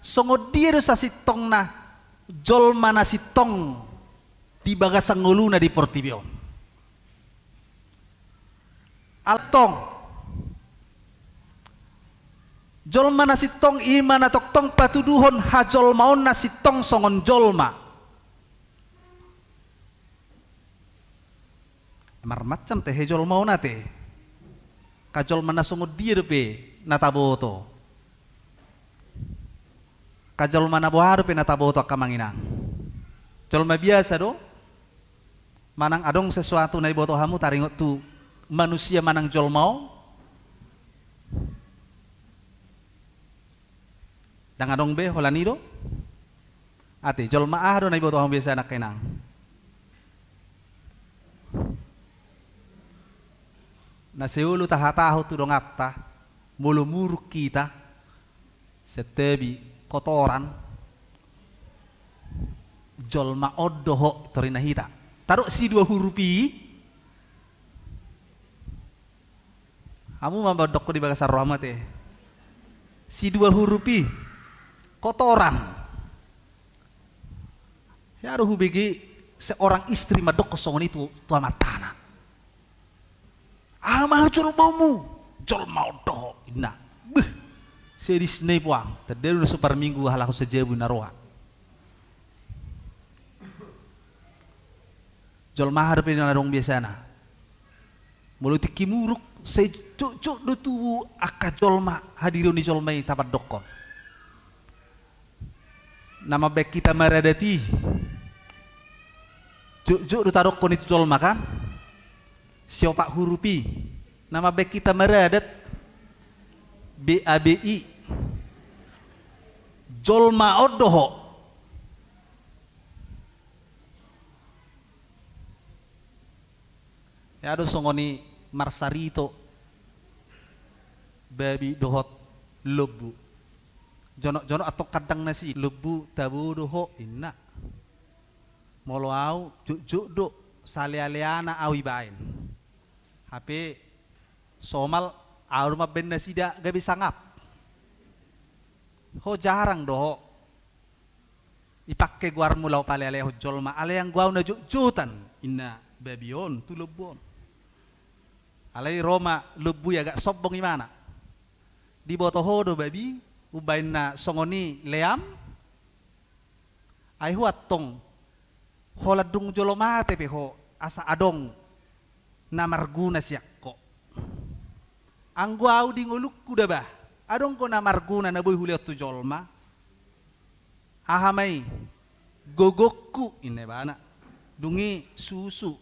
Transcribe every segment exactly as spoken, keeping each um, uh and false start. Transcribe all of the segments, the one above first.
Songon dia do sasintongna jolma na sintong di bagasan ngoluna di portibi on? Ala tong. Jolma na sintong i ma na tongtong patuduhon hajolmaonna sintong songon jolma. Marmacam tehe jolma on ate. Angka jolma na songon dia dope na taboto? Angka jolma na boha dope na taboto, angka amang inang? Jolma biasa do? Manang adong sesuatu na iboto hamu taringot tu manusia manang jolma on? Ndang adong be, holan i do? Ate, jolma aha do na iboto hamu biasana, angka inang? Na seolu tahatahon tu donganta, molo muruk hita, santabi, kotoran, jolma on do ho, torina hita. Tadok sidua hurup i. Hamu ma mandokkon di bagasan rohamu ate. Sidua hurup i. Kotoran. Hea do hubege seorang istri mandokkon songon i tu, tu amantana. Aha ma jolmamu? Jolma on do ho, inna. Beh. Sedisna i puang. Tanda do na so parminggu halak on sajabu na roa. Jolma aha dope na adong biasana? Molo tingki muruk, sai jotjot do tubu angka jolma, hadirion ni jolma i tapandokkon. Na mambaen hita maradat i, jotjot do tadokkon i tu jolma kan? Siopat hurup i. Na mambaen hita maradat, B A B I. Jolma on do ho. Hea do songon i marsarito babi dohot lombu. Jonokjonok antong kandang nasida, lombu tabo do ho, inna. Molo au, jotjot do, salealeana au ibaen. Hape somal au do mambaen nasida gabe sangap. Ho jarang do ho. Ipangke goarmu laho palealeahon jolma, alai anggo au na jotjotan, inna babi on tu lombu on. Alai ro ma lombu i agak sombong ibana. Diboto ho do babi, umbaen na songon i leam? Ai ho antong, holan dung jolo mate pe ho, asa adong na marguna sian ho. Anggo au di ngolungku da bah, adong do na marguna na boi hulehon tu jolma? Aha ma i? Gogongku, inna ibana. Dung i susu.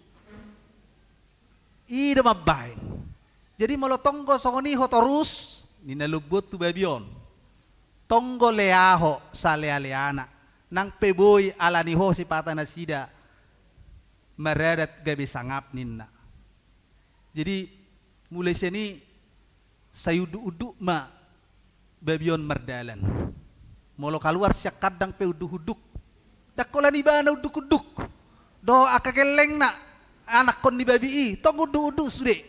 I do mambaen. Jadi molo tong do songon i ho torus, ninna lombu on tu babi on, tong do lea ho salealeana. Nang pe boi alani ho sipata nasida maradat gabe sangap, ninna. Jadi mulai sian i sai unduk-unduk ma babi on mardalan. Molo kaluar sian kandang pe unduk-unduk. Ndang holan ibana unduk-unduk. Dohot angka gellengna, anakkon ni babi i, tong unduk-unduk sude.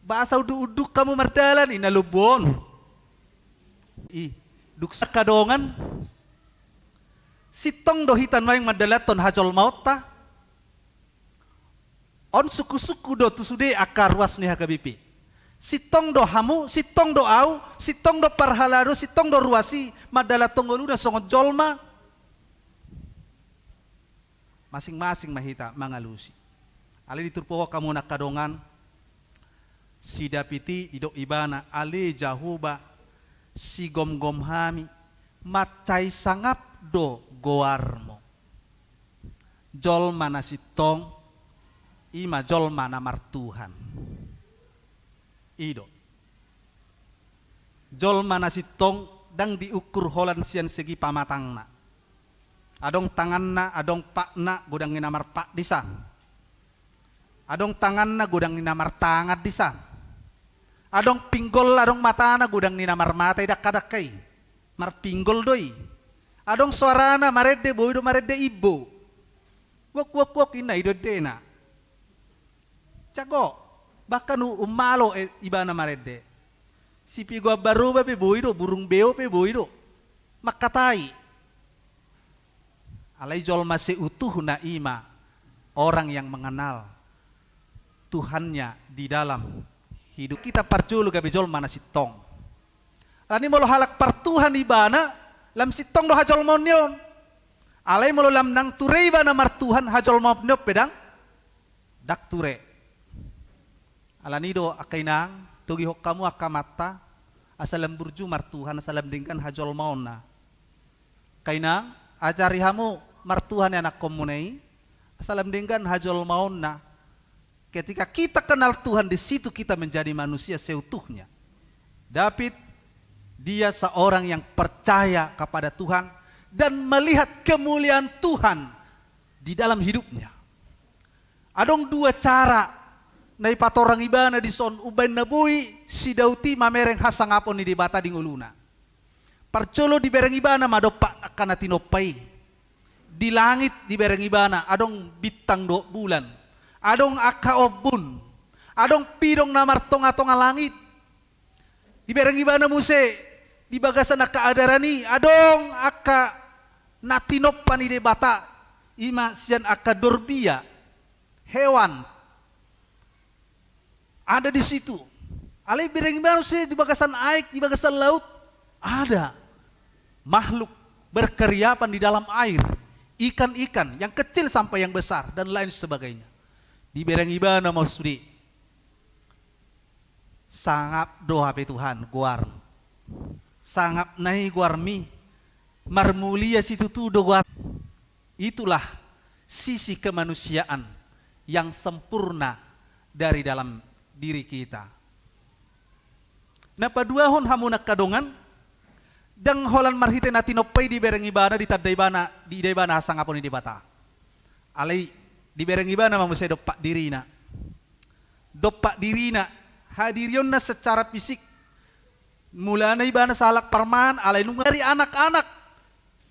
Boasa unduk-unduk hamu mardalan, inna lombu on. I, dung sahat dongan, sintong do hita nuaeng mandalanhon hajolmaonta. On sungkun-sungkun do tu sude angka ruas ni H K B P. Sintong do hamu, sintong do au, sintong do parhalado, sintong do ruas i mandalanhon ngoluna songon jolma. Masing-masing ma hita mangalusi. Alai diturpuk hamu angka dongan, si David i didok ibana, ale Jahowa, sigomgom hami, mansai sangap do goarmu. Jolma na sintong, i ma jolma na martuhan. I do. Jolma na sintong ndang diukur holan sian segi pamatangna. Adong tanganna, adong patna, godang i na marpat disa. Adong tanganna, godang i na martangan disa. Adong pinggolna, adong matana, godang i na marmata i dangka-dangka i. Marpinggol do i. Adong soarana, marende, boi do marende imbo. Wok, wok, wok, inna i do endena. Jago, bahkan u-, ummalo, e, ibana marende. Sipigoan baroba pe boi do, burung beo pe boi do mangkatai. Alai jolma seutuhna i ma orang yang mengenal Tuhannya di dalam hidup. Kita parjolo gabe jolma na sintong. Alani molo halak partuhan ibana, lam sintong do hajolmaon ni on. Alai molo lam ndang ture ibana martuhan, hajolmaon ni on pe ndang, ndang ture. Alani do angka inang, togihon hamu angka amanta, asa lam burju martuhan, asa lam denggan hajolmaonna. Angka inang, ajari hamu martuhan ianakkonmuna i, asa lam denggan hajolmaonna. Ketika kita kenal Tuhan, di situ kita menjadi manusia seutuhnya. David, dia seorang yang percaya kepada Tuhan dan melihat kemuliaan Tuhan di dalam hidupnya. Adong dua cara na ipatorang ibana dison umbaen na boi si Daud i mamereng hasangapon ni Debata di ngoluna. Parjolo dibereng ibana ma dompak angka na tinompa i. Di langit dibereng ibana, adong bintang dohot bulan, adong angka ombun, adong pidong na martongatonga langit. Dibereng ibana muse di bagasan angka adaran i, adong angka na tinompa ni Debata, i ma sian angka dorbia, hewan, ada di situ. Alai dibereng ibana muse di bagasan aek, di bagasan laut, ada makhluk berkeriapan di dalam air, ikan-ikan yang kecil sampai yang besar dan lain sebagainya. Dibereng ibana ma sude. Sangap do hape Tuhan goarmu. Sangap nai goarmi. Marmulia situtu do goar. Itulah sisi kemanusiaan yang sempurna dari dalam diri kita. Na paduahon hamu na angka dongan, ndang holan marhite na tinompa i dibereng ibana, ditanda ibana, diida ibana hasangapon ni Debata. Alai dibereng ibana ma muse dompak dirina. Dompak dirina, hadirionna secara fisik. Mulana ibana sahalak parmahan, alai nunga gari anak-anak.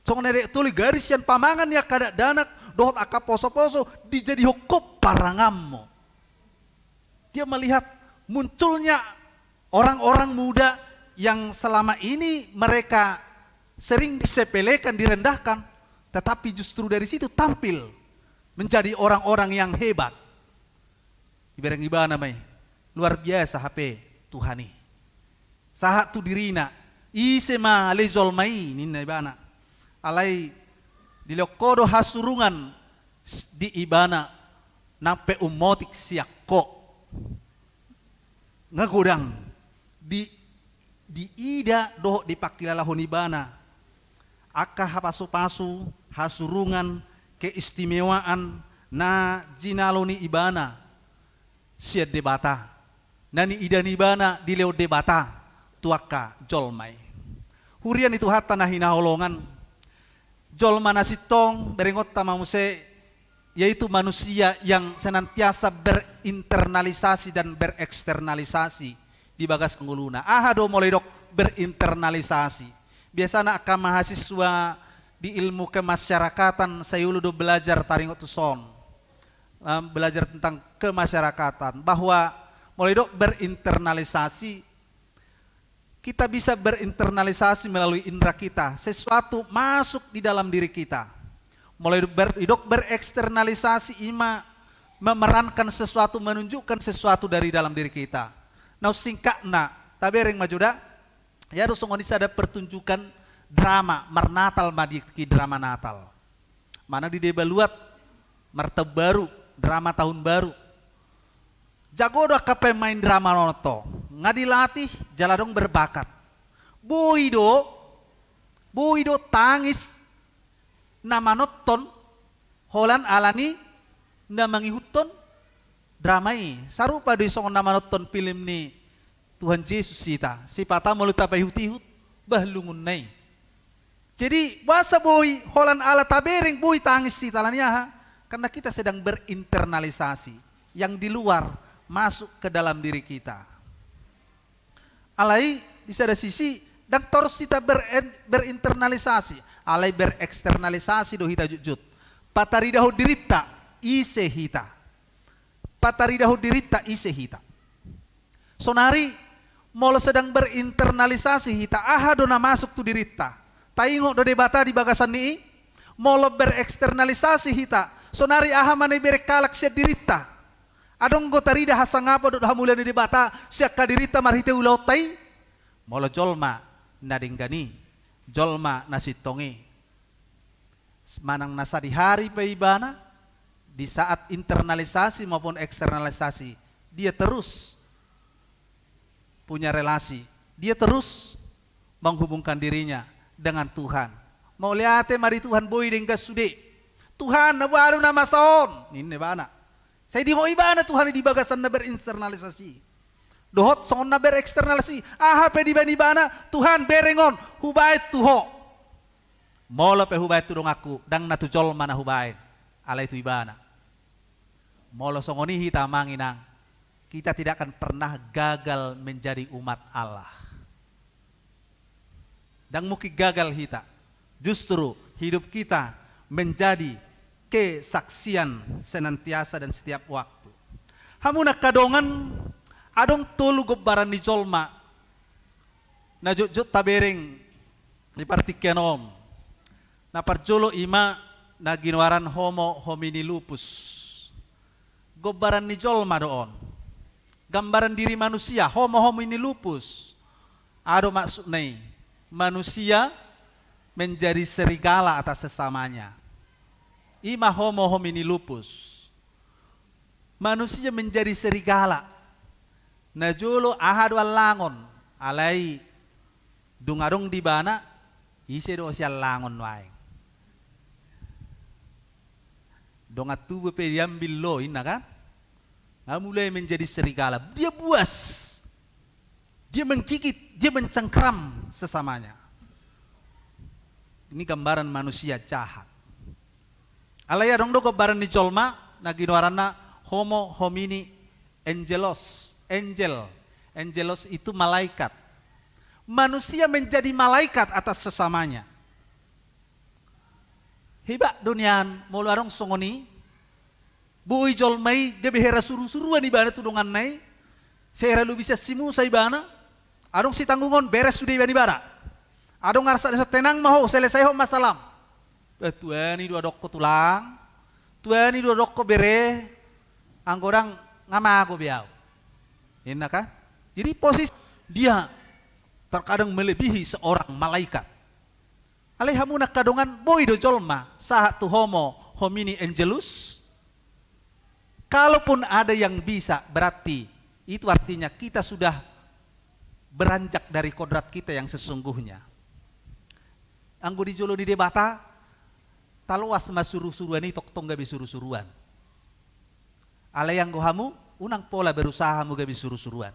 Songon na didok tolu i, gari sian pamangan ni angka dakdanak dohot angka poso-poso, dijadihon ho paranganmu. Dia melihat munculnya orang-orang muda yang selama ini mereka sering disepelekan, direndahkan, tetapi justru dari situ tampil menjadi orang-orang yang hebat. Dibereng ibana ma i, luar biasa hape Tuhan i. Sahat tu dirina, ise ma ale jolma i, ninna ibana. Alai dilehon ho do hasurungan s-, di ibana, nang pe ummotik sian ho. Nga godang di, diida dohot dipangkilalahon ibana angka hapasu-pasu, hasurungan, keistimewaan na jinalo ni ibana sian Debata, na niida ni ibana dilehon Debata tu angka jolma i. Huria ni Tuhanta na hinaholongan, jolma na sintong berengonta ma muse, yaitu manusia yang senantiasa berinternalisasi dan bereksternalisasi di bagas ngoluna. Aha do molo didok berinternalisasi? Biasana angka mahasiswa di ilmu kemasyarakatan sai olo do belajar taringot tu son. Em, belajar tentang kemasyarakatan, bahwa molo didok berinternalisasi, kita bisa berinternalisasi melalui indera kita. Sesuatu masuk di dalam diri kita. Molo ber-, didok bereksternalisasi, i ma memerankan sesuatu, menunjukkan sesuatu dari dalam diri kita. Naung singkatna, tabereng ma jo da, ia do songon i sada pertunjukan drama, marnatal ma didok i drama Natal. Manang di Deba Luat, martaon baru, drama tahun baru. Jago do angka pemain drama on, nga dilatih, jala adong berbakat. Boi do, boi do tangis na manonton holan alani na mangihuthon drama i. Sarupa do i songon na manonton film ni Tuhan Jesus hita, sipata molo tapaihut-ihut, bah lungunna i. Jadi, boasa boi, holan ala tabereng boi tangis hita, alani aha? Karena kita sedang berinternalisasi, yang di luar masuk ke dalam diri kita. Alai, di sada sisi, ndang torus hita ber-, berinternalisasi, alai bereksternalisasi do hita jotjot. Pataridahon dirinta, ise hita. Pataridahon dirinta, ise hita. Sonari, Molo sedang berinternalisasi hita, aha do na masuk tu dirinta? Taingot do Debata di bagasan ni i? Molo bereksternalisasi hita, sonari aha ma na iberek halak sian dirinta? Adong do tarida hasangapon dohot hamulian ni Debata sian angka dirinta marhite ulaonta i? Molo jolma na denggan i, jolma na sintong i, manang na sadihari pe ibana, di saat internalisasi maupun eksternalisasi, dia terus punya relasi, dia terus menghubungkan dirinya dengan Tuhan. Mauliate ma di Tuhan, boi denggan sude. Tuhan, na boha do na masa on, ninna ibana. Sai diingot ibana Tuhan i di bagasan na berinternalisasi. Dohot songon na bereksternalisasi, aha pe dibaen ibana, Tuhan, bereng on, hubaen tu Ho. Molo pe hubaen tu donganku, ndang na tu jolma na hubaen, alai tu ibana. Molo songon i hita, Amang Inang, kita tidak akan pernah gagal menjadi umat Allah. Ndang mungkin gagal hita. Justru hidup kita menjadi kesaksian senantiasa dan setiap waktu. Hamu na angka dongan, adong tolu gombaran ni jolma na jotjot tabereng di partingkian on. Na parjolo i ma na ginoaran homo homini lupus. Gombaran ni jolma do on. Gambaran diri manusia, homo homini lupus. Aha do maksudna i? Manusia menjadi serigala atas sesamanya. I ma homo homini lupus. Manusia menjadi serigala. Na jolo aha do allangon, alai dung adong di ibana, ise do siallangon nuaeng. Dongan tubu pe diambil lo, inna kan? Nga mulai menjadi serigala. Dia buas. Dia menggigit, dia mencengkram sesamanya. Ini gambaran manusia jahat. Alai adong do gambaran ni jolma na ginoaranna homo homini angelos, angel. Angelos itu malaikat. Manusia menjadi malaikat atas sesamanya. Hebat do nian molo adong songon i. Boi jolma i gabe hera surusuruan ibana tu donganna i. Sehera lobi sian si Musa ibana. Adong sitanggungon, beres sude ibana, ibana. Adong arsak, dison tenang ma ho, selesaihon masalam. Eh, tuani do adong ho tulang. Tuani do adong ho bere. Anggo ndang nga mago be au. Inna kan? Jadi posisi dia terkadang melebihi seorang malaikat. Alai hamu na angka dongan, boi do jolma sahat tu homo homini angelus? Kalaupun ada yang bisa, berarti itu artinya kita sudah beranjak dari kodrat kita yang sesungguhnya. Anggo di jolo ni Debata, taloas ma surusuruan i tongtong gabe surusuruan. Alai anggo hamu, unang pola berusaha hamu gabe surusuruan.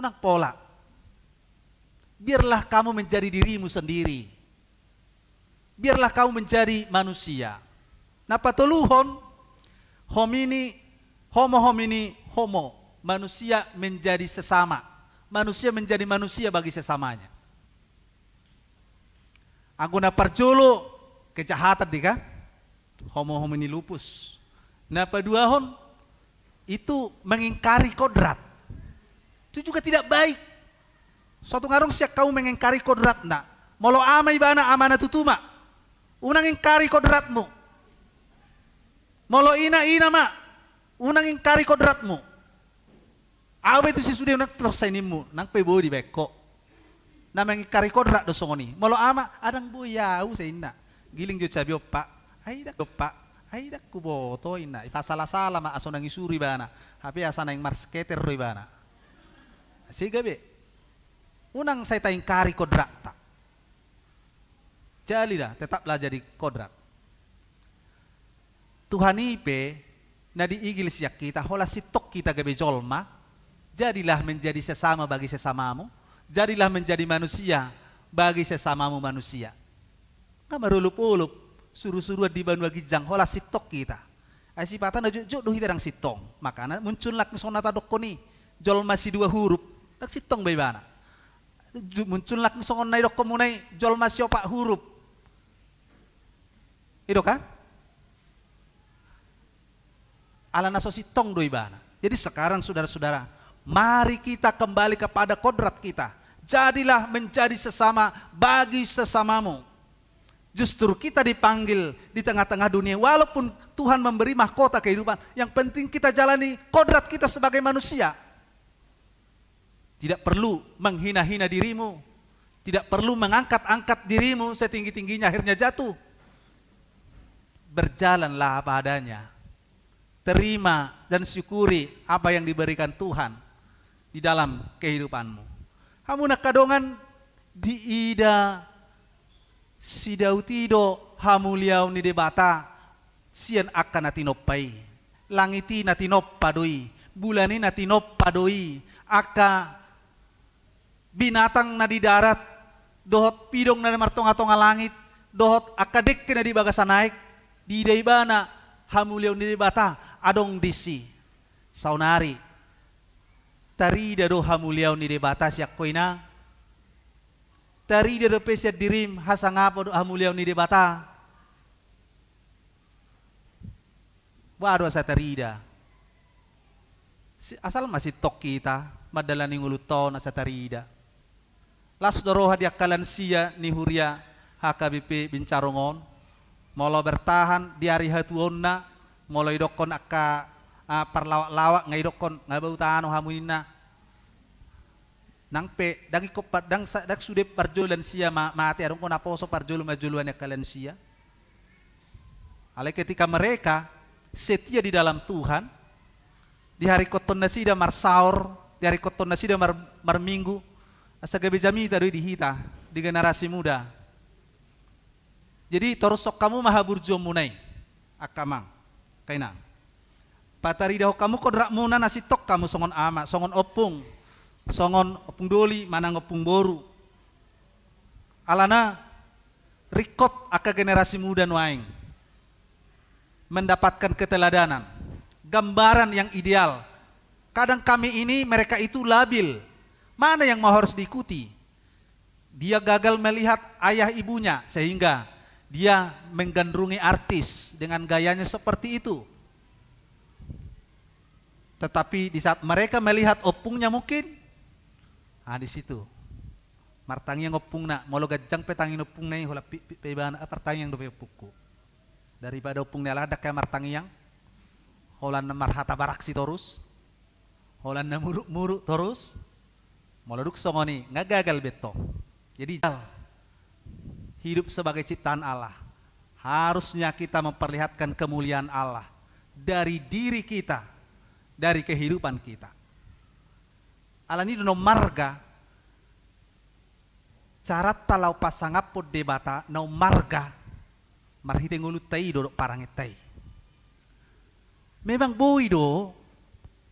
Unang pola. Biarlah kamu menjadi dirimu sendiri. Biarlah kamu menjadi manusia. Na patoluhon, homini, homo homini homo. Manusia menjadi sesama. Manusia menjadi manusia bagi sesamanya. Anggo na parjolo, kejahatan di kan? Homo homini lupus. Na paduahon, itu mengingkari kodrat. Itu juga tidak baik. Suatu ngarung sian hamu mengingkari kodratna. Molo ama ibana, ama na tutu ma. Unang ingkari kodratmu. Molo ina, ina ma. Unang ingkari kodratmu. Au be tusi sude unang torsa inimmu, nang pe boi dibaen ho. Na mengingkari kodrat do songon i. Molo ama, ah, ndang boi au, sai inna. Giling jo cabi on, Pak. Ai ndang, Pak. Ai ndang huboto, inna. Ipasalasala ma, asa unang isuru ibana. Hape asa naeng marsketer do ibana. Sega be. Unang sai taingkari kodratta. Jali da, tetaplah jadi kodrat. Tuhan i pe na diigil sian hita, holan sintong hita gabe jolma, jadilah menjadi sesama bagi sesamamu, jadilah menjadi manusia bagi sesamamu manusia. Nga marolopolop, surusuruan di banua ginjang, holan sintong hita. Ai sipata na jotjot do hita ndang sintong, makana muncul nang songon na tadokkon i, jolma sidua hurup, ndang sintong be ibana. Ju-, muncul nang songon na idokkon muna i, jolma siopat hurup. I do kan? Alana so sintong do ibana. Jadi sekarang, saudara-saudara, Mari kita kembali kepada kodrat kita. Jadilah menjadi sesama bagi sesamamu. Justru kita dipanggil di tengah-tengah dunia, walaupun Tuhan memberi mahkota kehidupan, yang penting kita jalani kodrat kita sebagai manusia. Tidak perlu menghina-hina dirimu, tidak perlu mengangkat-angkat dirimu setinggi-tingginya, akhirnya jatuh. Berjalanlah apa adanya. Terima dan syukuri apa yang diberikan Tuhan di dalam kehidupanmu. Hamu na angka dongan, diida si Daud i do hamuliaon ni Debata sian angka na tinompa i. Langit i na tinompa do i, bulan i na tinompa do i, angka binatang na di darat, dohot pidong na martonga-tonga langit, dohot angka dengke na di bagasan aek, diida ibana hamuliaon ni Debata adong disi. Saonari, tarida do hamuliaon ni Debata sian ho, inang? Tarida dope sian dirim hasangapon dohot hamuliaon ni Debata? Boha do asa tarida? Si-, asal ma sintong hita mandalani ngolunta on asa tarida. Las do roha di angka lansia ni huria H K B P Bincarong on, molo bertahan di ari hatuaonna, molo idokkon angka, ah, parlawak-lawak, nga idokkon nga bau tano hamu ninna. Nang pe, ndang ingkon pa-, ndang sa-, ndang sude parjolo lansia ma-, mate, adong do naposo parjolo manjoloani angka lansia. Alai ketika mereka setia di dalam Tuhan, diharingkothon nasida marsaor, diharingkothon nasida mar-, marminggu, asa gabe jamita do i di hita, di generasi muda. Jadi, torushon hamu ma haburjuonmuna i, angka amang, angka inang. Pataridahon hamu kodratmuna na sintong hamu songon ama, songon ompung, songon ompung doli, manang ompung boru. Alana ringkot angka generasi muda nuaeng mendapatkan keteladanan, gambaran yang ideal. Kadang kami ini, mereka itu labil. Mana yang mau harus diikuti? Dia gagal melihat ayah ibunya, sehingga dia menggandrungi artis dengan gayanya seperti itu. Tetapi di saat mereka melihat ompungnya mungkin, ah, di situ martangiang ompungna, molo ganjang pe tangi ni ompungna i, holan pikpik pe ibana, ah, partangiang dope ompungku. Daripada ompung ni halak ndang hea martangiang, holan na marhata baraksi torus, holan na muruk-muruk torus, molo dung songon i, nga gagal be tong. Jadi, hidup sebagai ciptaan Allah, harusnya kita memperlihatkan kemuliaan Allah dari diri kita, dari kehidupan kita. Alani do na ummarga, caranta laho pasangaphon Debata na ummarga marhite ngolunta i dohot parangenta i. Memang boi do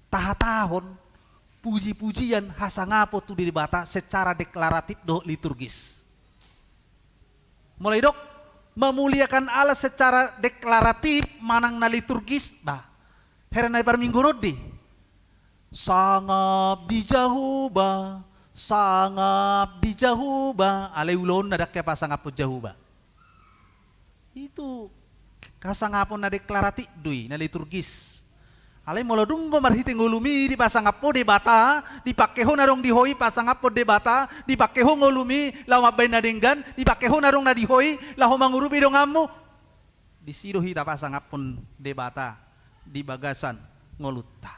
tahatahon puji-pujian, hasangapon tu Debata secara deklaratif dohot liturgis. Molo didok memuliakan Allah secara deklaratif manang na liturgis, bah, hera na di parmingguon on di, sangap di Jahowa, sangap di Jahowa. Alai ulaonna ndang hea pasangaphon Jahowa. Itu hasangapon na deklaratif do i, na liturgis. Alai molo dung do marhite ngolumi dipasangap ho Debata, dipangke ho na adong di ho i pasangaphon Debata, dipangke ho ngolumi laho mambahen na denggan, dipangke ho na adong na di ho i laho mangurupi donganmu, disi do hita pasangaphon Debata di bagasan ngolunta.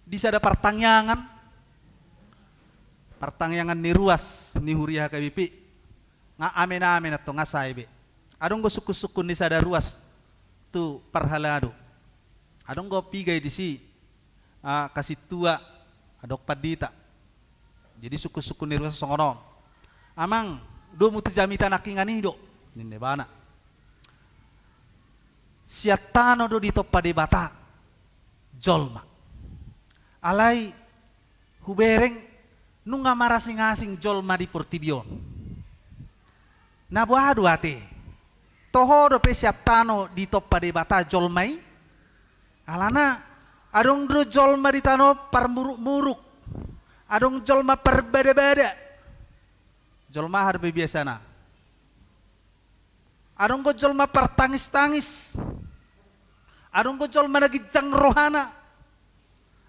Di sada partangiangan, partangiangan ni ruas ni huria H K B P, nga amen-amen antong, nga sae be. Adong do sungkun-sungkun ni sada ruas tu parhalado. Adong do piga i disi, ah, angka sintua, adong pandita. Jadi sungkun-sungkun ni ruas songon on. Amang, domu tu jamita nangkiningan i do, ninna ibana. Sian tano do ditompa Debata jolma. Alai hubereng nunga marasing-asing jolma di portibi on. Na boha do ate? Toho dope sian tano ditompa Debata jolma i? Alana adong do jolma di tano on parmuruk-muruk, adong jolma parbada-bada. Jolma aha dope biasana? Adong do jolma partangis-tangis. Adong do jolma na ginjang rohana.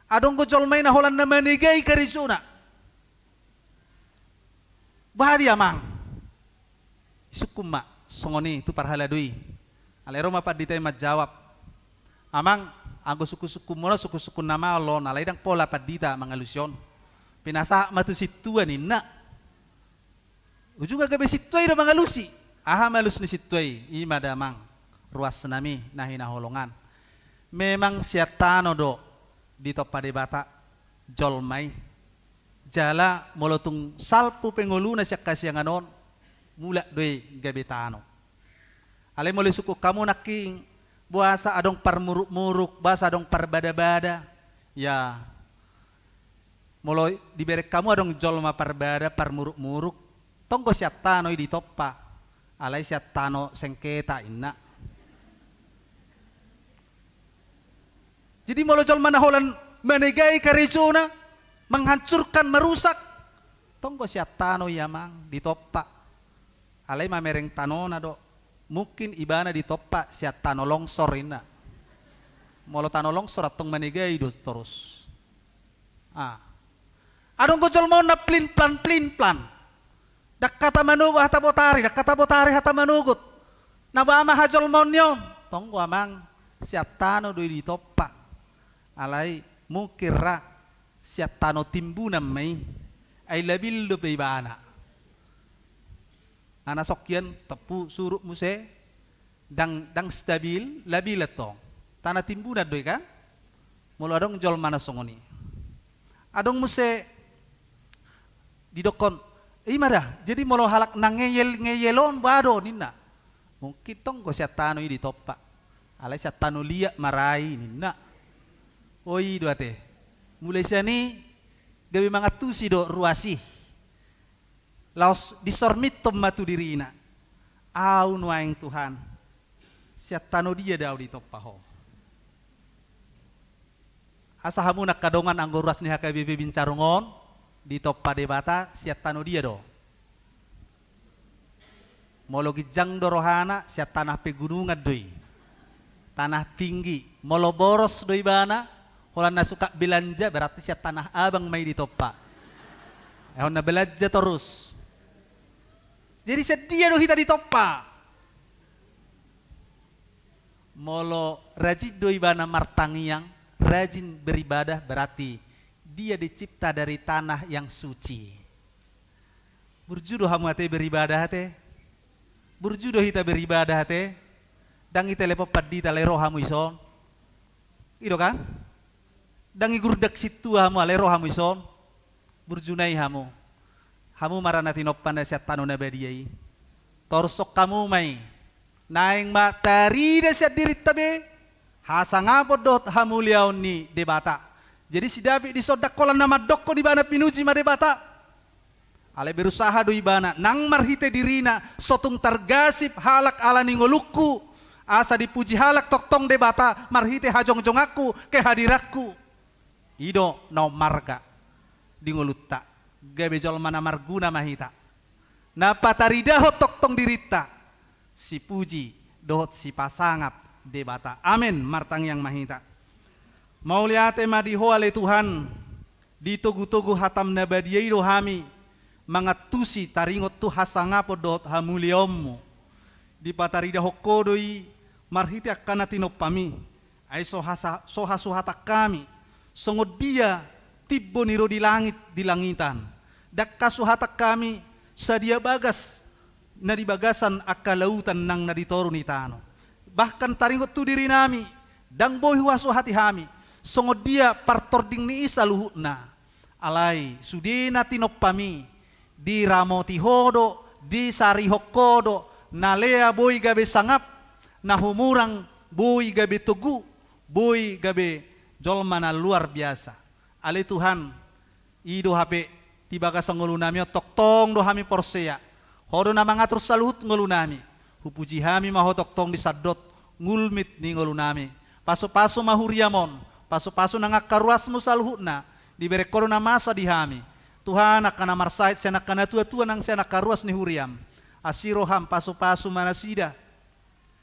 Adong do jolma i na holan na manegai karejona. Boha di amang? Isungkun ma songon i tu parhalado i. Alai ro ma pandita i manjawab, "Amang, anggo sungkun-sungkunmuna sungkun-sungkun na maol on, alai ndang pola pandita mangalusi on. Pinasahat ma tu sintua," ninna. Ujungna gabe sintua i do mangalusi. Aha ma alus ni sintua i? I ma damang, ruasnami na hinaholongan. Memang sian tano do ditompa Debata jolma i. Jala molo tung salpu pe ngoluna sian hasiangan on, mulak do i gabe tano. Alai molo isungkun hamu nangkin, boasa adong parmuruk-muruk, boasa adong parbada-bada, ya, molo dibereng hamu adong jolma parbada, parmuruk-muruk, tong do sian tano i ditompa, alai sian tano sengketa, ninna. Jadi molo jolma na holan manegai karejona, menghancurkan, merusak, tong do sian tano i amang ditompa. Alai mamereng tanona do. Mungkin ibana ditompa sian tano longsor, ninna. Molo tano longsor antong manegai do torus. Ah. Adong do jolma on na plin-plan, plin-plan. Ndang hata manogot hata botari, ndang hata botari hata manogot. Na boha ma hajolmaon ni on? Tong do amang, sian tano do i ditompa. Alai mungkin ra sian tano timbunan ma i. Ai labil dope ibana. Nga na songkian, tompu surut muse, ndang, ndang stabil, labil antong. Tano timbunan do i kan? Molo adong jolma na songon i. Adong muse didokkon, "I ma da, jadi molo halak na ngeyel-ngeyel on boha do?" ninna. "Mungkin tong do sian tano i ditompa. Alai sian tano liat ma ra i," ninna. O i do ate. Mulai sian i gabe mangantusi do ruas i. Laos disormithon ma tu dirina, "Au nuaeng Tuhan, sian tano dia do au ditompa Ho?" Asa hamu na angka dongan anggo ruas ni H K B P Bincarong on, ditompa Debata sian tano dia do? Molo ginjang do rohana, sian tanah pegunungan do i. Tanah tinggi. Molo boros do ibana, holan na suka belanja, berarti sian Tanah Abang ma i ditompa. Eh, on na belanja torus. Jadi sian dia do hita ditompa? Molo rajin do ibana martangiang, rajin beribadah, berarti dia dicipta dari tanah yang suci. Burju do hamu ate beribadah ate? Burju do hita beribadah ate? Ndang itelepon pandita lae ro hamu dison? I do kan? Ndang igurdak sintua hamu alai ro hamu dison? Burju nai hamu. Hamu ma ra na tinompa na sian tano na badia i. Torushon hamu ma i. Naeng ma tarida sian dirinta be hasangapon dohot hamuliaon ni Debata. Jadi si David dison ndang holan na mandokkon ibana pinuji ma Debata. Alai berusaha do ibana, nang marhite dirina, so tung targasip halak ala ni ngolungku, asa dipuji halak tongtong Debata marhite hajongjonganku, kehadiranku. I do na ummarga di ngolunta, gabe jolma na marguna ma hita. Na pataridahon tongtong dirinta, sipuji dohot sipasangap Debata. Amen. Martangiang ma hita. Mauliate ma di Ho ale Tuhan, di togutogu hataM na badia i do hami mangantusi taringot tu hasangapon dohot hamuliaonMu. Dipataridahon Ho do i marhite angka na tinompaMi. Ai so hasa-, so hasuhatan hami, songon dia timbo ni ro di langit di langitan. Ndang hasuhatan hami sadia bagas na di bagasan angka lautan nang na di toru ni tano. Bahkan taringot tu dirinami, ndang boi huhasuhati hami, songon dia partording ni i saluhutna. Alai sude na tinompaMi, diramoti Ho do, disarihon Ho do, na lea boi gabe sangap, na humurang boi gabe togu, boi gabe jolma na luar biasa. Ale Tuhan, i do hape di bagasan ngolunami on tongtong do hami porsea. Ho do na mangatur saluhut ngolunami. Hupuji hami ma Ho tongtong di sandok ngulmit ni ngolunami. Pasupasu ma huriaM on, pasupasu nang angka ruasMu saluhutna, dibereng Ho do na masa di hami. Tuhan, angka na marsahit sian angka natuatua nang sian angka ruas ni huriaM, asi rohaM pasupasu ma nasida.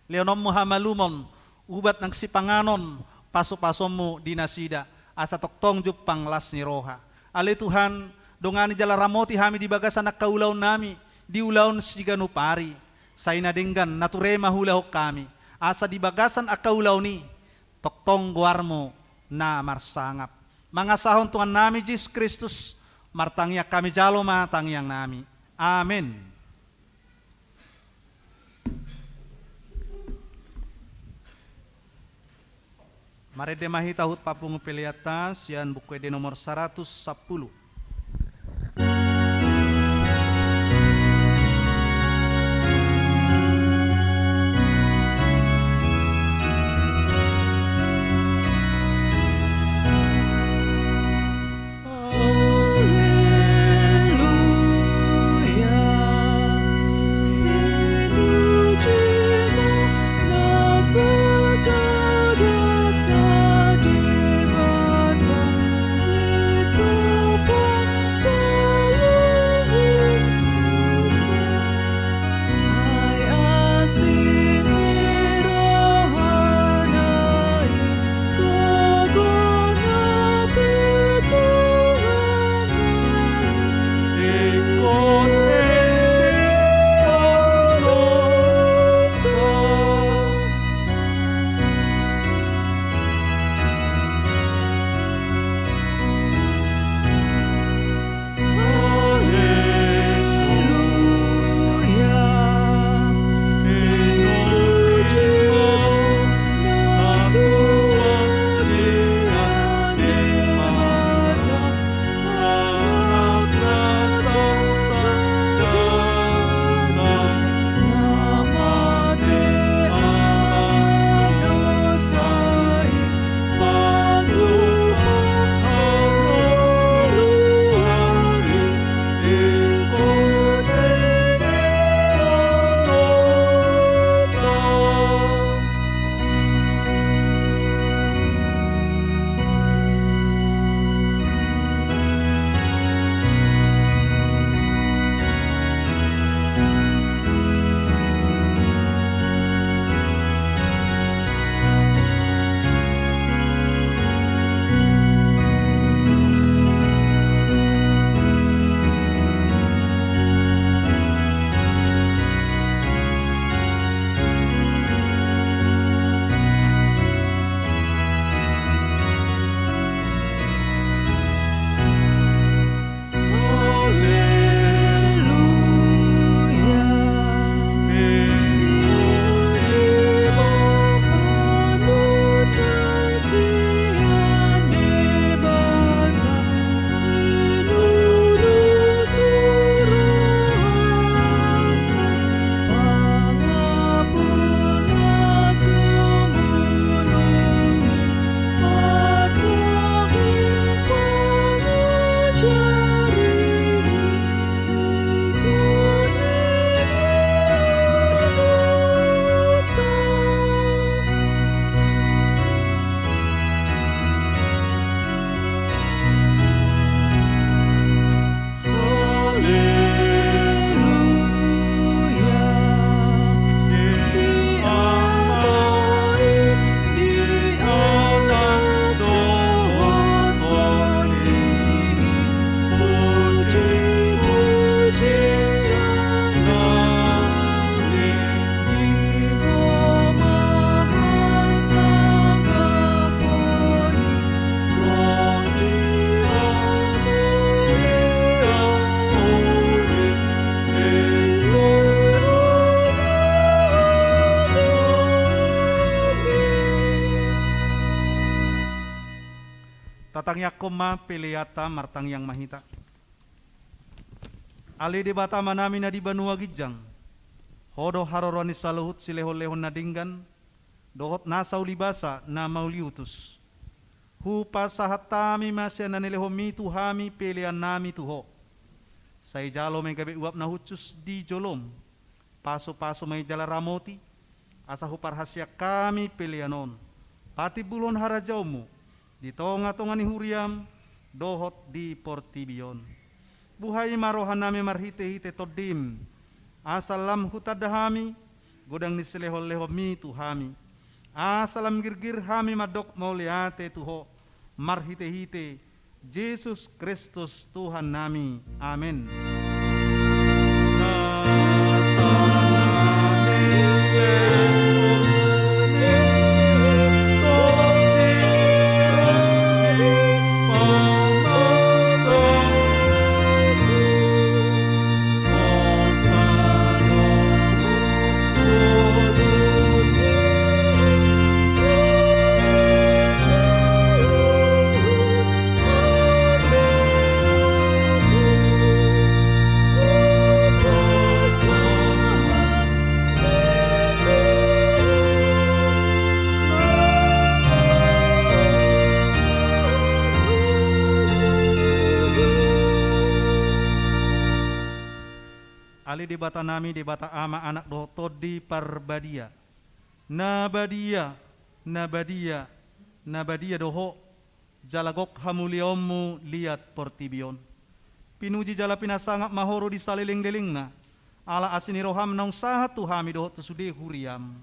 LeononMu hamalumon, ubat nang sipanganon, pasupasuonMu di nasida. asa tongtong jumpang las ni roha. Ale Tuhan, dongani jala ramoti hami di bagasan angka ulaonnami di ulaon siganup ari. Sai na denggan na ture ma huulahon hami, asa di bagasan angka ulaon i tongtong goarmu na marsangap. Mangasahon Tuhannami Jesus Kristus, martangiang hami, jalo ma tangiangnami. Amen. Marende ma hita huhut pampungu peleanta sian Buku Ende nomor saratus sampulu. Tatangiangkon ma peleanta, martangiang ma hita. Ale Debata Amanami na di banua ginjang, Ho do haroroan ni saluhut silehonlehon na denggan dohot nasa ulibasa na mauliutus. Hupasahat hami ma sian na nilehonMi tu hami peleannami tu Ho. Sai jalo ma i gabe uap na hushus di joloM. Pasupasu ma i jala ramoti, asa huparhaseang hami pelean on patimbulhon harajaonMu di tongatonga ni huriaM dohot di portibi on. Buhai ma rohanami marhitehite TondiM, asa lam hutanda hami godang ni silehonlehonMi tu hami, asa lam girgir hami mandok mauliate tu Ho Marhite-hite Jesus Kristus Tuhannami. Amen. Ale Debatanami, Debata Ama, Anak dohot Tondi Parbadia, na badia, na badia, na badia do Ho, jala gok hamuliaonMu liat portibi on. Pinuji jala pinasangap ma Ho ro di salelenglelengna, ala asi ni rohaM naung sahat tu hami dohot tu sude huriaM.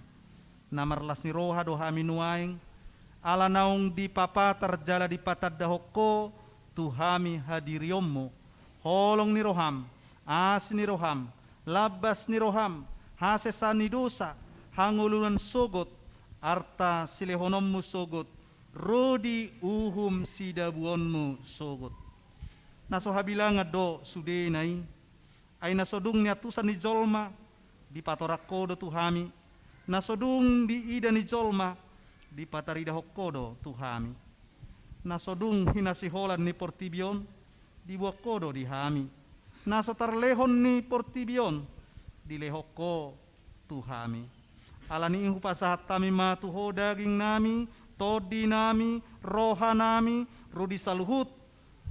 Na marlas ni roha do hami nuaeng, ala naung dipapatar jala dipatandahon Ho tu hami hadirionMu, holong ni rohaM, asi ni rohaM, lambas ni rohaM, hasesaan ni dosa, hangoluan sogot, arta silehononMu sogot, ro di uhum sidabuonMu sogot. Na so habilangan do sudena i, ai na so dung niantusan ni jolma, dipatorang Ho do tu hami, na so dung diida ni jolma, dipataridahon Ho do tu hami. Na so dung hinasiholan ni portibi on, diboan Ho do di hami. Na so tarlehon ni portibi on, dilehon Ho tu hami. Ala ni i hupasahat hami ma tu Ho dagingnami, tondinami, rohanami, ro di saluhut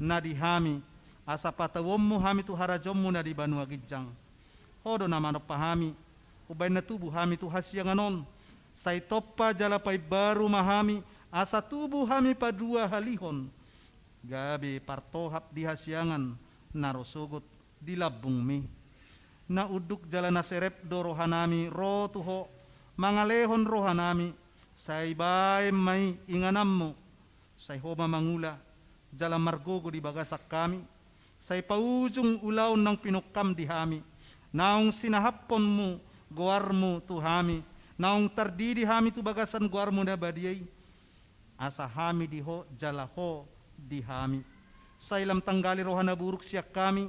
na di hami, asa patauonMu hami tu harajaonMu na di banua ginjang. Ho do na manompa hami, umbahen na tubu hami tu hasiangan on, sai tompa jala paimbaru ma hami, asa tubu hami paduahalihon, gabe partohap di hasiangan na ro sogot di lambungMi. Na unduk jala na serep do rohanami ro tu Ho, mangalehon rohanami, sai baen ma i ingananMu, sai Ho ma mangula jala margogo di bagasan hami, sai paujung ulaon naung pinungkaM di hami, naung sinahapkonMu goarMu tu hami, naung tardidi hami tu bagasan goarMu na badia i, asa hami di Ho jala Ho di hami. Sai lam tanggali roha na buruk sian hami,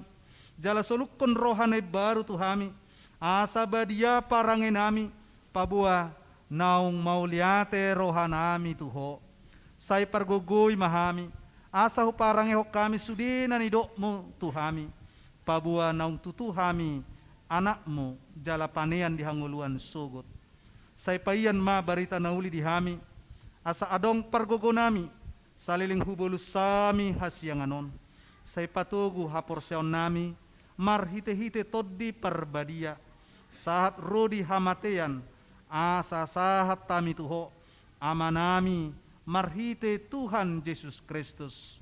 jala solukkon roha na imbaru tu hami, asa badia parangenami, paboa naung mauliate rohanami tu Ho. Sai pargogoi ma hami, asa huparangehon hami sude na nidokMu tu hami, paboa naung tutu hami anakMu jala panean di hangoluan sogot. Sai paian ma barita na uli di hami, asa adong pargogonami, saleleng hubolus hami hasiangan on. Sai patogu haporseaonnami, marhite-hite Tondi Parbadia, sahat ro di hamatean, asa sahat hami tu Ho, Amanami, marhite Tuhan Jesus Kristus.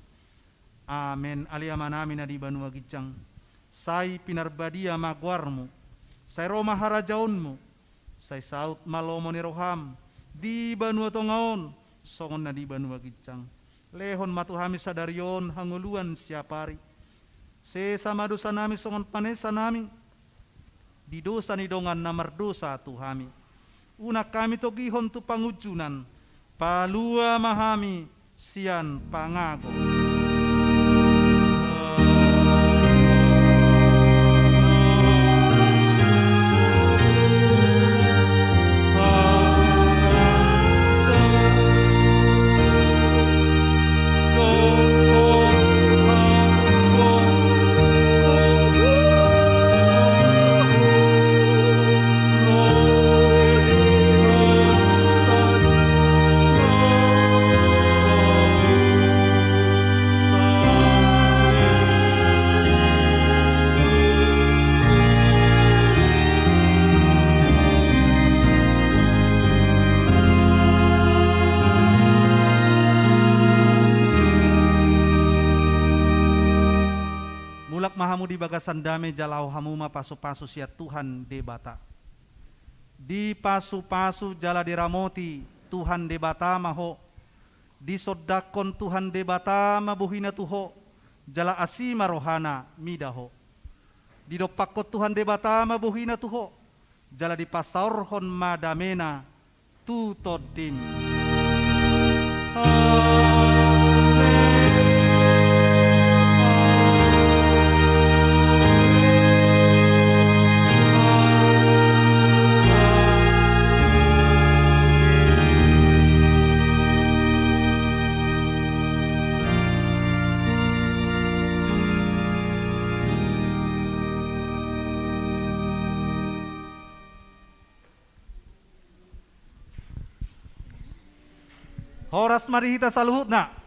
Amen. Ale Amanami na di banua ginjang, sai pinarbadia ma goarMu, sai ro ma harajaonMu, sai saut ma lomo ni rohaM di banua tonga on, songon na di banua ginjang. Lehon ma tu hami sadari on hangoluan siapari. Sesa ma dosanami songon panesanami di dosa ni dongan na mardosa tu hami. Unang hami togihon tu pangunjunan, palua ma hami sian pangago. Mulak ma hamu di bagasan dame, jalo hamu ma pasupasu sian Tuhan Debata. Dipasupasu jala diramoti Tuhan Debata ma ho, Disondangkon Tuhan Debata ma bohina tu ho, jala asi ma rohana mida ho. Didompakkon Tuhan Debata ma bohina tu ho, jala dipasaorhon ma damena tu tondim. Amen. Horas ma di hita saluhutna.